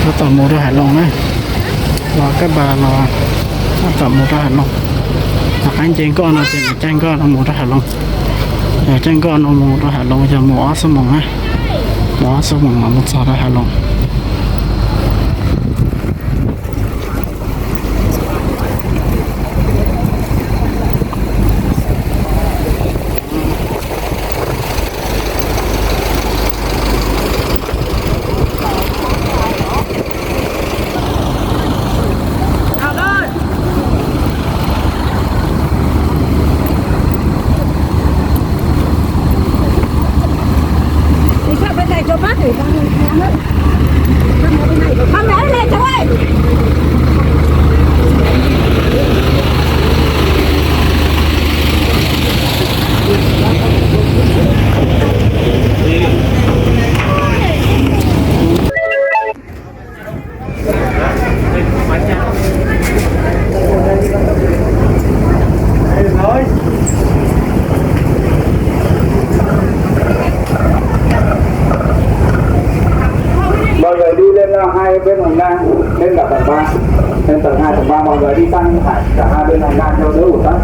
Tab tom mus rau Hav Loos na, los Kab Pas los tab tom mus rau Hav Loos. Los qab nce nkoj no ces mus caij nkoj no mus rau Hav Loos. Yog caij nkoj no mus rau Hav Loos yog mus ob xuab moos na, mus ob xuab moos mas mus txog rau Hav Loos. Mọi người đi lên, ờ, hai bên hành lang, bên cả tầng ba. Lên tầng hai, tầng ba mọi người đi sang phải cả hai bên hành lang cho đỡ ùn tắc.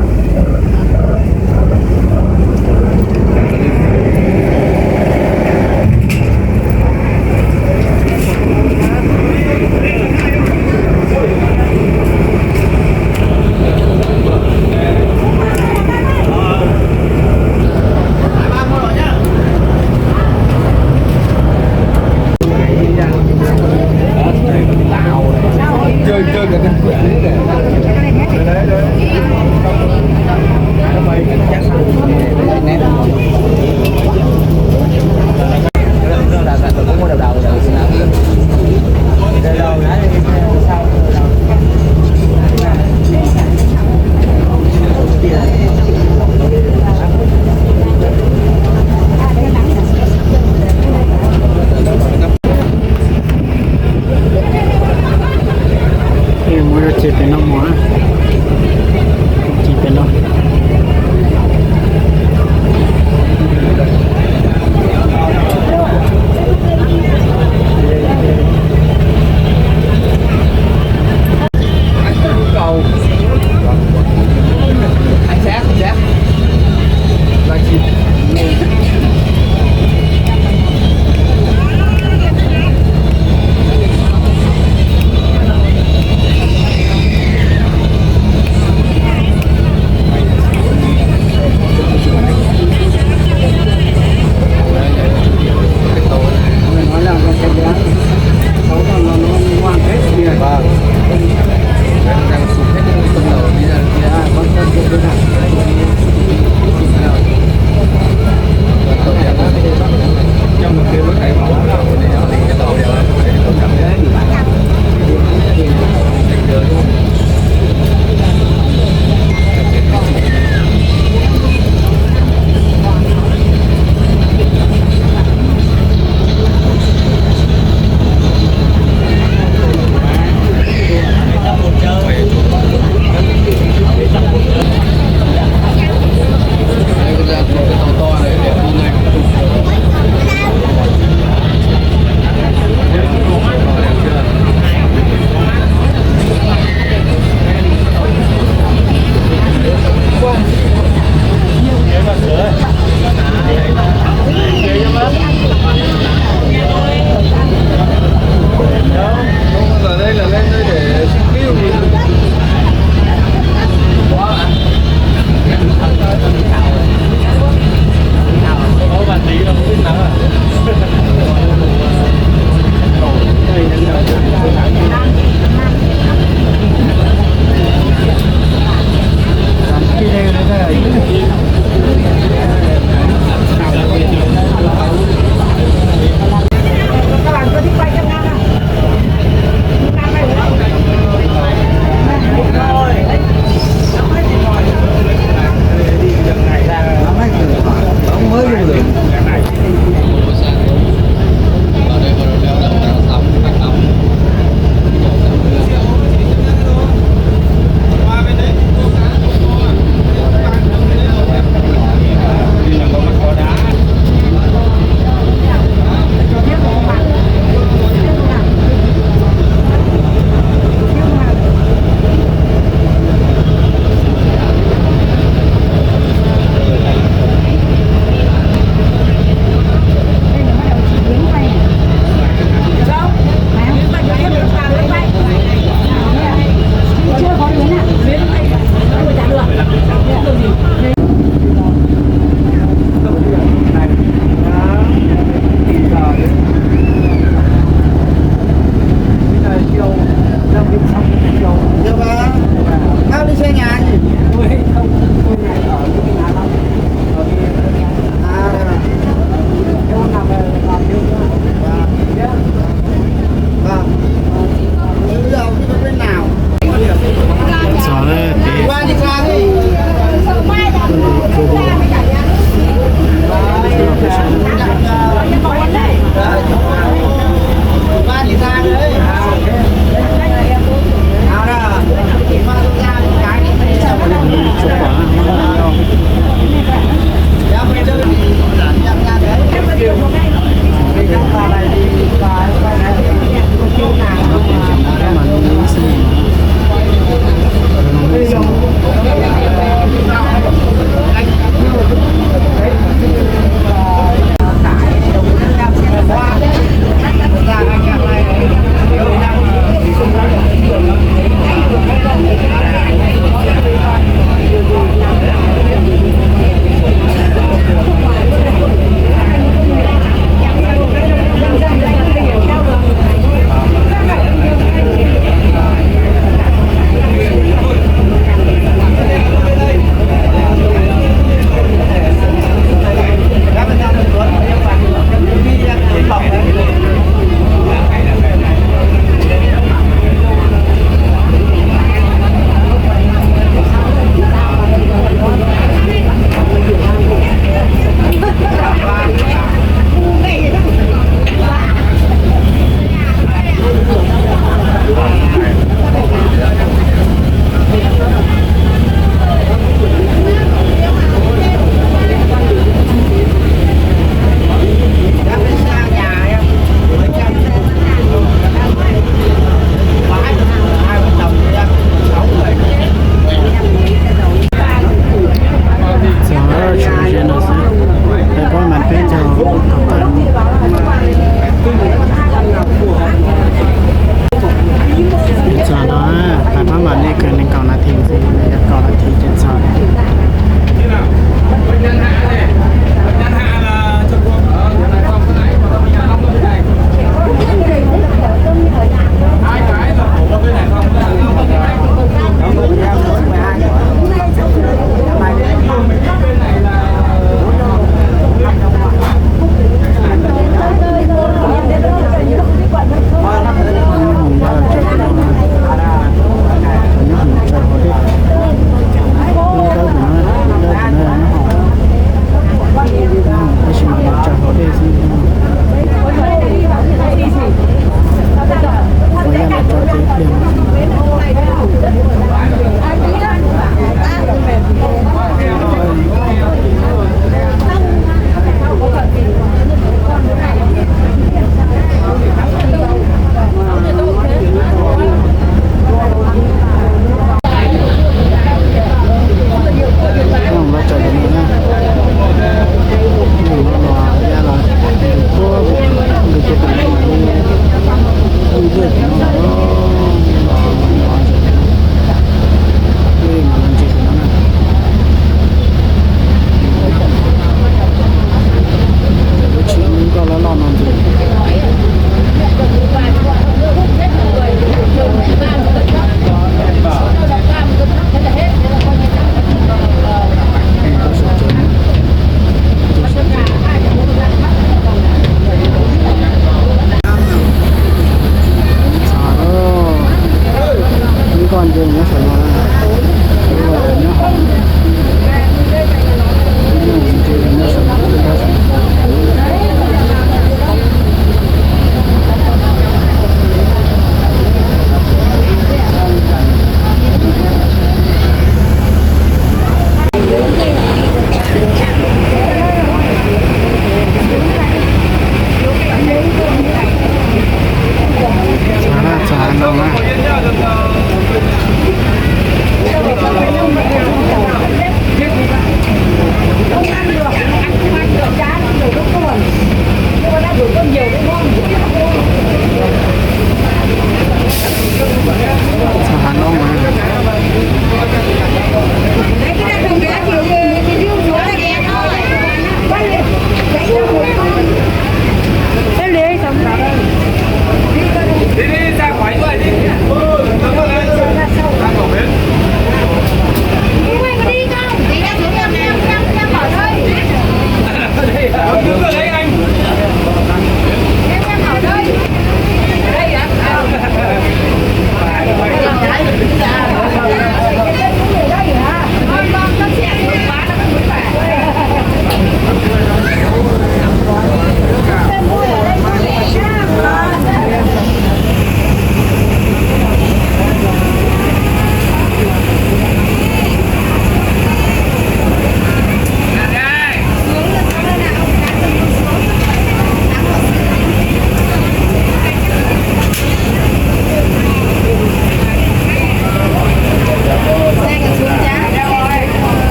Muab cov txiv pem no mus na. Txiv pem no.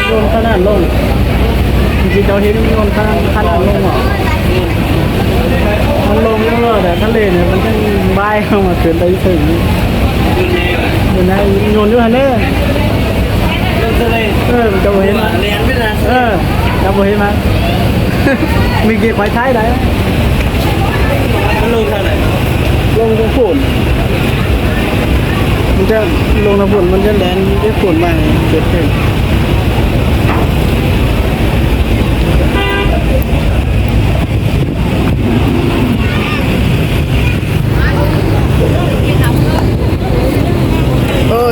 Nyob qhab naj looj, tsis tau hev nyob qhab naj looj os. Mas looj nyob los thab le ne mas yeej npaib mas tseem ntais ib theem. Nyuag nyob hais ne, cov puas hev, cov puas hev mas, me kev qhuav thaib lawm. Looj no pum, looj no pum mas nyob lev ib pum mas pem pem.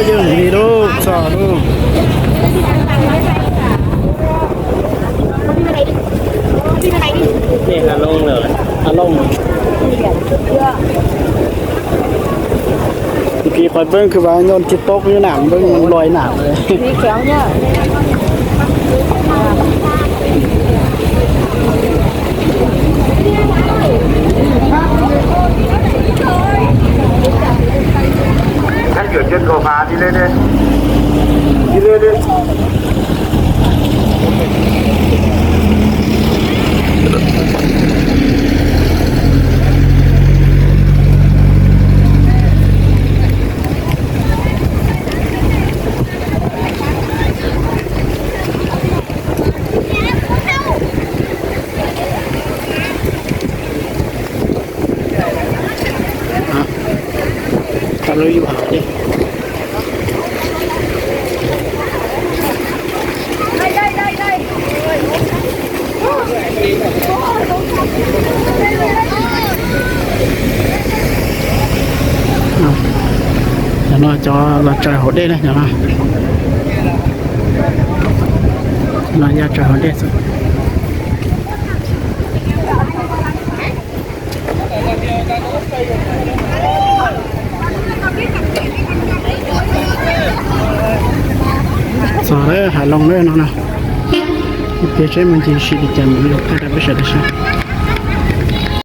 Yeej li lub txog lub. Tus kiv qhov npeb kws vas nyob tsis tau nyob nam npeb loj nam. Tau lub yus hauv dej. Cov no cov los tsaws hauv dej na, cov no los ya tsaws hauv dej xwb. Txog lawm hav loos lawm no na. Peb saib me ntsis sim li cas mam li thaij rau peb sawv daws saib.